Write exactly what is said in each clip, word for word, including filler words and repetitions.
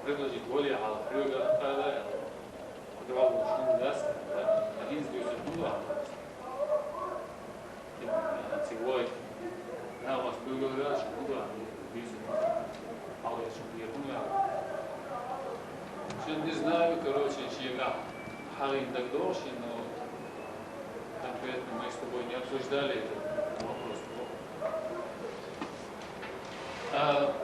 Предложить более хьалха хьоьга а ала, а, кхы дуьхьал шун дац, да? А хӀинца дуьйцург хӀун ду хьан? Типа, а, цига вай, нагӀаш буьгур а, шун хӀун ду хьан дуьйцург? Хьалха шун дехун ваьлла. Шун не знаю, короче, шегахь хьалха дагадогӀу шун, но конкретно мы с тобой не обсуждали этот вопрос. А,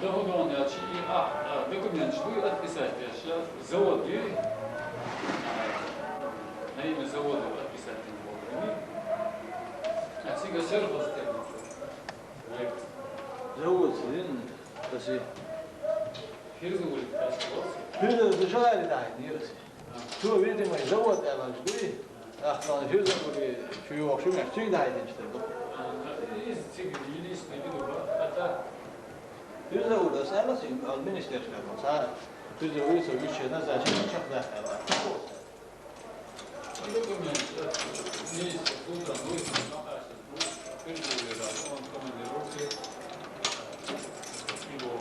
да, хӀун ду хьан аьлча, и, а, а, документаш дуй отписать деш, завод дуй, а, на имя завода отписать деш болу дуй. А цига сельхоз терминал. Завод, блин, спасибо. Фирза вулик тасс лоцу. Фирза, да, шо аьлла даьхьа, нерас. Цо, видимо, завод аьлла дуй. Ахь цхьана фирза вури чу йохуш ю, меш цига дӀахьединчу дерг ду. А, иза цига единственный виду бара, а так. Фирза вури аса аьлла цига, ал министерство бан. Цхьа фирза вури ца вуьйцу, назначение чекхдаккха аьлла. И документ, э, министр Султан Луисов, Макашев, фирза вури, он командировке, э, его.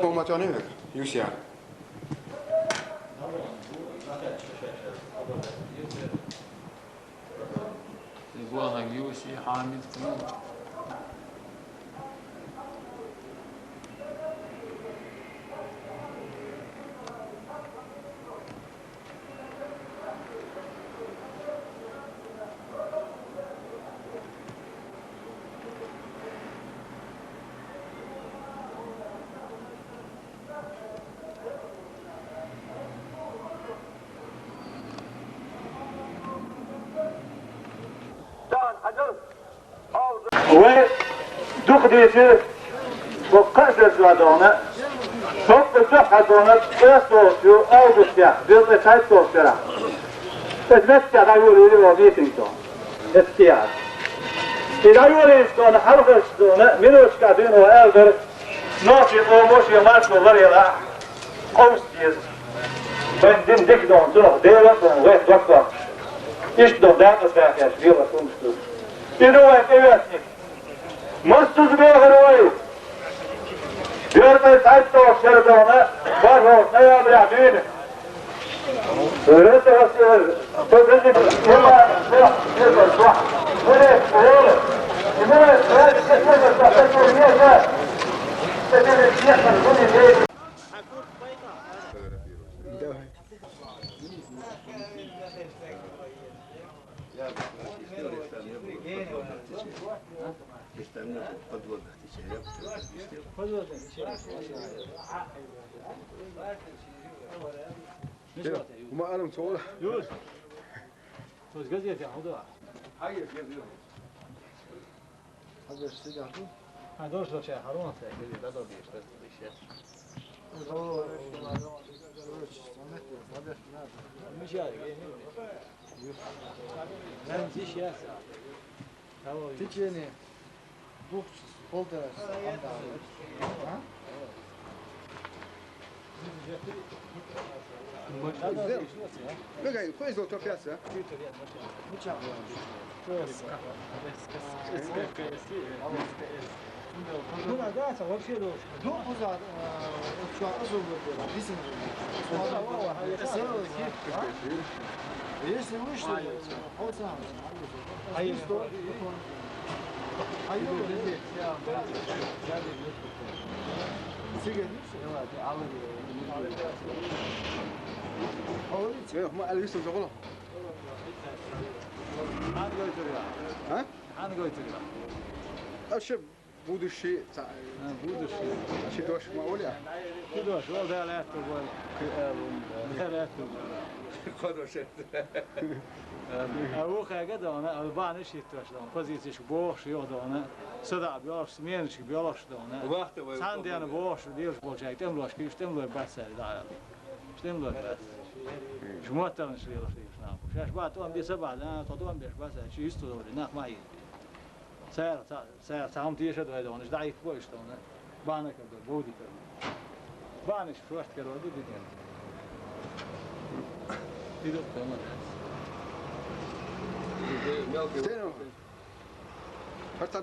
Хьо ма тӀониг, Юсян. Ибрахим Юси, Хьамид, ну. Вай дукха дийцира, ва кхаа шерза дона, хӀокху дуьххьара дона, кӀеззиг долуш ю августехь, дезткъе цхьайтталгӀачу шарахь. Иза меттехь дӀайолийра вай митинг дона. Иза тӀехьа. И дӀайолийначу дона, хьалхарчу дона, миноташкахь дуьйна вай аьлла дара, нохчийн къомо шен маршо ларъяла къовса деза. Вайн дин дика дона, цунах Дела а дона, вайх доккхуш. Иштта дона дакъа дахьеш лелаш хӀуманаш ду. И ду вайн тӀеоьцниг. Массаза бехар вай! Дерриг цхьайтталгӀачу шарахь дона, бархӀалгӀачу ноябрехь дуьйна. Давай. Если там нету подводных течений, я бы всё это объяснил. Подводных течений. Ну что ты, Юр? Юр. Тут газета, а куда? А я, я, я. Хьан дерш цига ду? Хьан дерш ду, чай, хьан ронах цхьа хили, да, добиеш, да, добиеш. Мича, э, э, э. Ман зиш яц. Давай. Течение двух часов, полтора часа. А? Бегай, кхо иза топ яц, а? Ну, да, да, вообще, да. Ну, куда, э, вот что, азу вот, э, бисер. Если вы что, Александр, Цига. Э, хӀума аьлла висина чохула. А? Вообще, будущий, ца-, А, будущий. Ши дош ма олий? Ши дош, вала Дала аьтту вала. Кхин а вон, да. Дала аьтту вала. Хороший. А вукхаьрга дона, а бахьанаш хӀиттош дона, позицеш бохуш юха дона, садаӀа боьлхуш, сменашка боьлхуш дона. Вахта вай цхьана дена бохуш, лелаш болчаьрга тӀемалошка, уьш тӀемалой бац цара дӀа а. Уьш тӀемалой бац. Уьш моттарнаш лелаш лелаш нах бу. Шаьш бахьа тӀом бе ца бахьа, а, тхо тӀом беш бац аьлча, йистхуьлур, нах ма хӀиттабе. Цара ца Цара цхьа хӀума тешар ду вай дона, уьш дӀахӀиттабо уьш дона. Бахьана карадо, бовди карадо. Бахьанаш шорта карор ду динера. Тидо тема дац. Стенов. ХӀара цхьа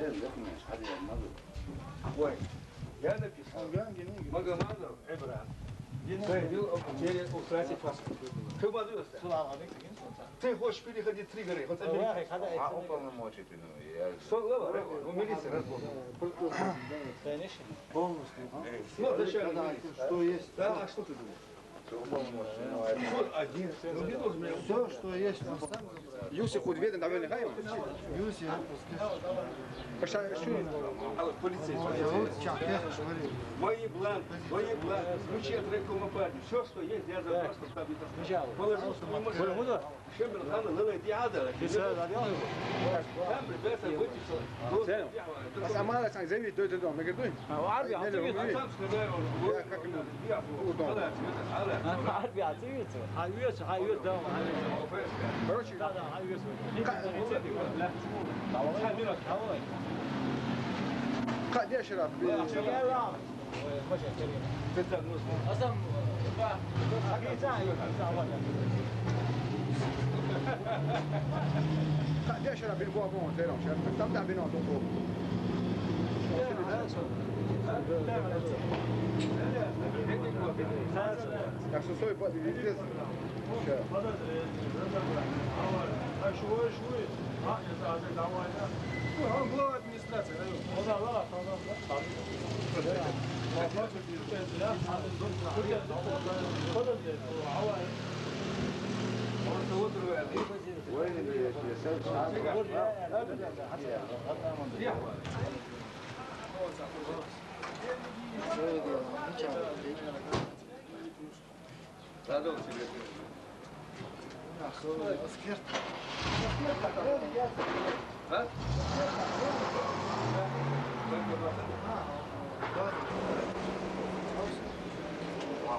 Э, документ, хьаде, мазур. Ой, я написал. Магомадов Ибрагим. Зайдён, теперь устраивайте паспорт. Кто подвез-то? Салам алейкум. Ты хочешь переходить три горы? Вот это А, уполномоченный, ну, я Что, глава? Ну, милиция разбор. Конечно. Полностью, а? Ну, зачем? Что есть? Да, а что ты думаешь? Все, что есть, он сам забрал. Юси худ веден давен хайм. Юси, а, пускай. Паша, что? Полицейский. Зовут Чакех, говорит. Мои бланки, мои бланки, ключи от райкома партии, все, что есть, я забрал, чтобы там это положил, что мы можем. Шембер хана лалай ди ада. Биса да ди ада. Там ребята выписал. Сен. Ас амала сан зеви дой дой дой, мегер дой. А, арби, Ай, а, неле, ты уми. Я как ему. Удон. А, арби, а, ты видишь? А, видишь, а, видишь, да, а, видишь. Короче, Да, да, а, видишь. Ка- Давай. Ка дешера. Я вам. Ка дешера бир бо бо тером шер. Там да бино то. Так что сой бо видите. Сейчас. А шуй, шуй. А, это, это, давай, да. Ну, он глава администрации, да?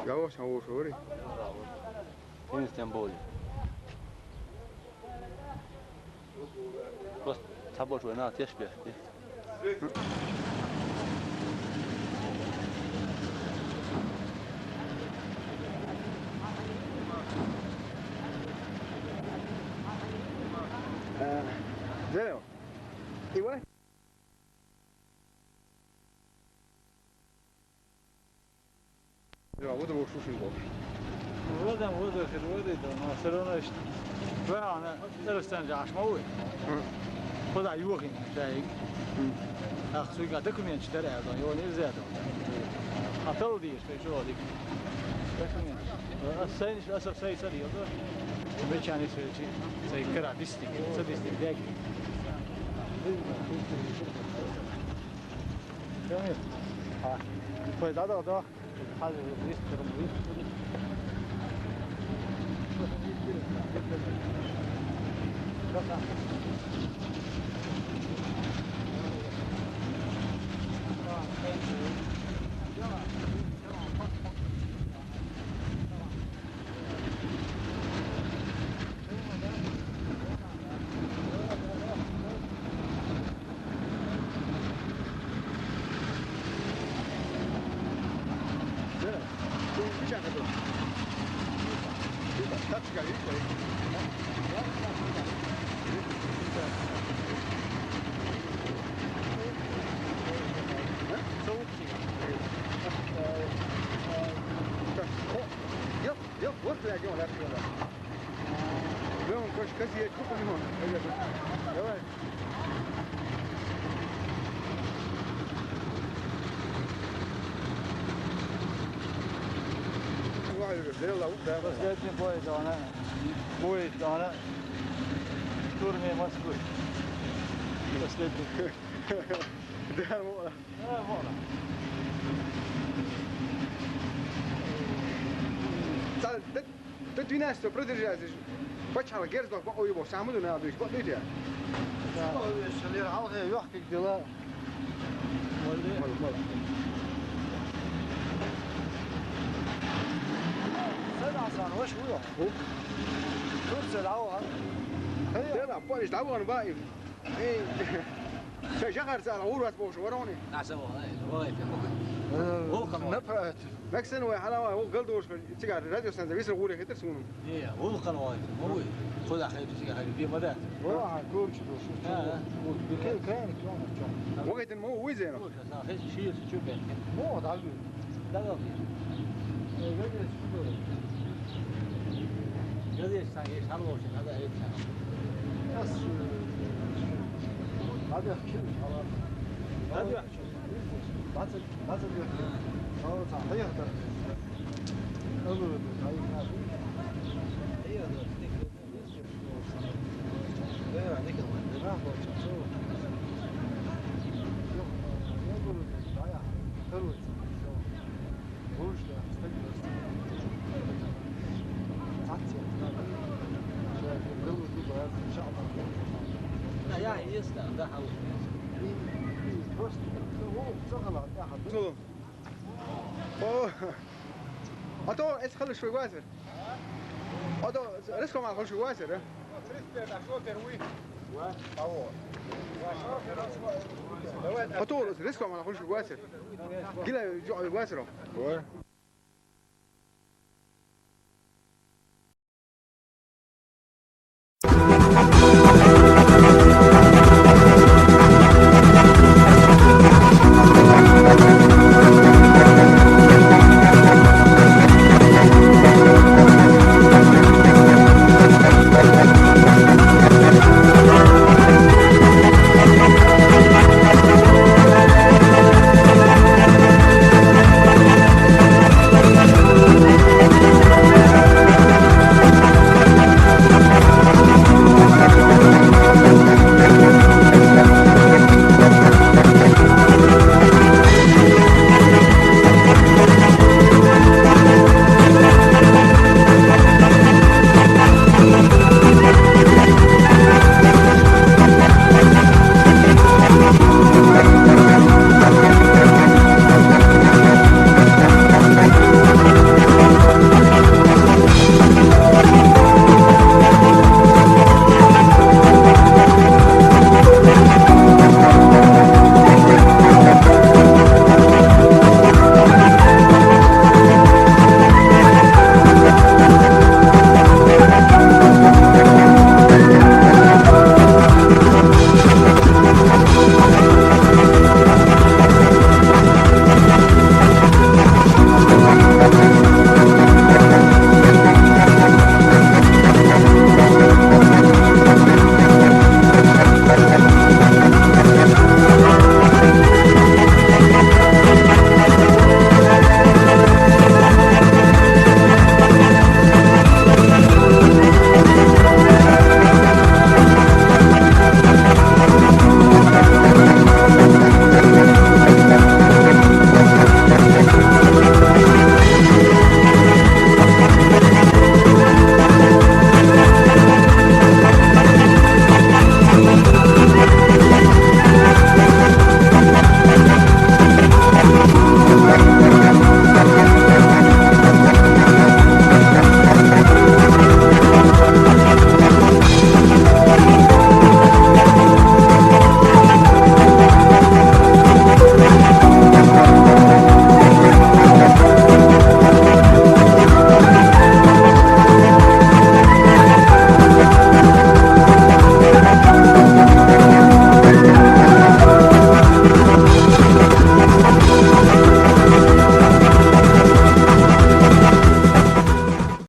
Гавош, гавош, ори. Ин Стамбул. Просто цхьаболчу вайна тешбехь де. Э, Зео, и вай. Я, вот его шушенько. Вот там, вот это, вот это, но всё равно ещё. Правильно, это станция аж мало. Куда юхин, да, и. Ах, суйга документ читали, а то его нельзя там. А то удишь, ты что, дик? Документ. А сей, а сей, сей, сей, да? Мечани сей, сей, кара, дистик, сей, дистик, дек. Jamil. Ha. Foi da da da. Hadi, bir sürü bir sürü. Лёнка, козья, чё ты, Лён? Давай. Последний бой, да, она. Бой, да, она. В штурме Москвы. Последний. Да, вот. Ца, т-, т-, двенадцать продержать. Пачхьалкхе герз дохка бакъо ю боху, сахьмуду надуьйш, бакъдуьйту я? Да. Ой, шалер, хьалхе, йохкиг дила. Молли. Мала, мала. Сан Асан, ваша ву йо? Ву. Турция дӀавахана. Хей. Дела, полиш дӀавахана баим. Эй. Ша жагӀар цара гӀур вац бохуш варони. Аса вахана, вахана. Э, вахана. Направить. Максан вай хьала вай, ву галдош, цигара радиостанция висра гӀур хетар суна. Не, вулкъан вай, ма вуй. Кхузахь хӀета цига хӀара де ма дац. Ваха, корчу дошу. А, а. Вот, биркел кайна кёна чём. Вахитин ма вуй зена. Вулкъан, сан хеч шиер чу бехке. Мо, да, вуй. Да, да. Э, газет, что ли? Газет, сан, есть, хороший, надо это. Ас, э, надо, надо. Надо. Бацал, бацал. Оо, за, хаяа да. Алло, хаяа. Хаяа да. Э, никак, да, вот, что. Я говорю, да, я. Короче, всё. Будешь, да, стабильно. Цацки, да. Сейчас я говорю, либо я сначала там. Да, я есть, да, да, хаву. И, и просто, ну, в целом, да, хаву. О, а то эс халыш шуй вазер. А то риском а халыш шуй вазер, а? А то риском а халыш шуй вазер. Гила жо вазер.